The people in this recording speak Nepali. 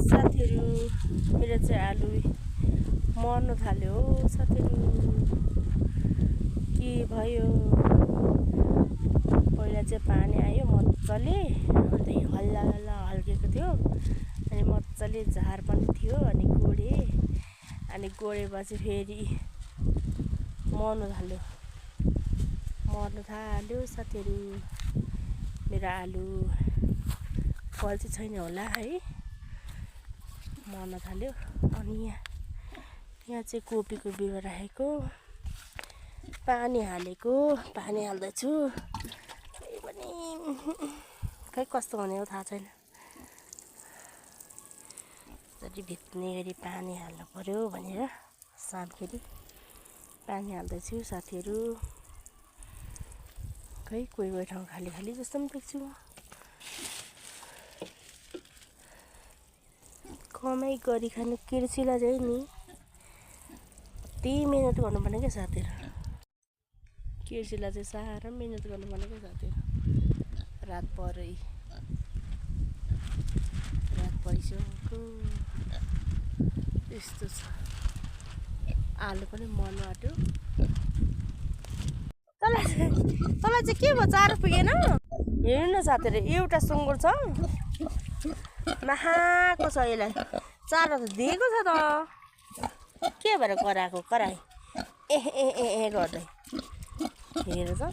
साथीहरू मेरो चाहिँ आलु मर्नु थाल्यो हो साथीहरू। के भयो पहिला चाहिँ पानी आयो मजाले, अन्त हल्ला हल्ला हल्केको थियो, अनि मजाले झार पनि थियो, अनि गोडेपछि फेरि मर्नु थाल्यो साथीहरू। मेरो आलु फल चाहिँ छैन होला है, मर्न थाल्यो। अनि यहाँ चाहिँ कोपीको बिरुवा राखेको, पानी हाल्दैछु, पनि खै कस्तो हुने हो थाहा छैन। जति भित्ने गरी पानी हाल्नु पर्यो भनेर साँझखेरि पानी हाल्दैछु साथीहरू। खै कोही ठाउँ खाली खाली जस्तो पनि देख्छु। कमाइ गरी खानु कृषिलाई चाहिँ नि त्यही मिहिनेत गर्नुपर्ने क्या साथीहरू। कृषिलाई चाहिँ साह्रो मिहिनेत गर्नुपर्ने क्या साथीहरू। रात परिसक्यो यस्तो छ। आलु पनि मर्नु आँट्यो। तँलाई चाहिँ के भयो, चारो पुगेन? हेर्नु न साथीहरू, एउटा सुँगुर छ, नखाएको छ। यसलाई चारो त दिएको छ त, के भएर कराई ए गर्दै हेर त।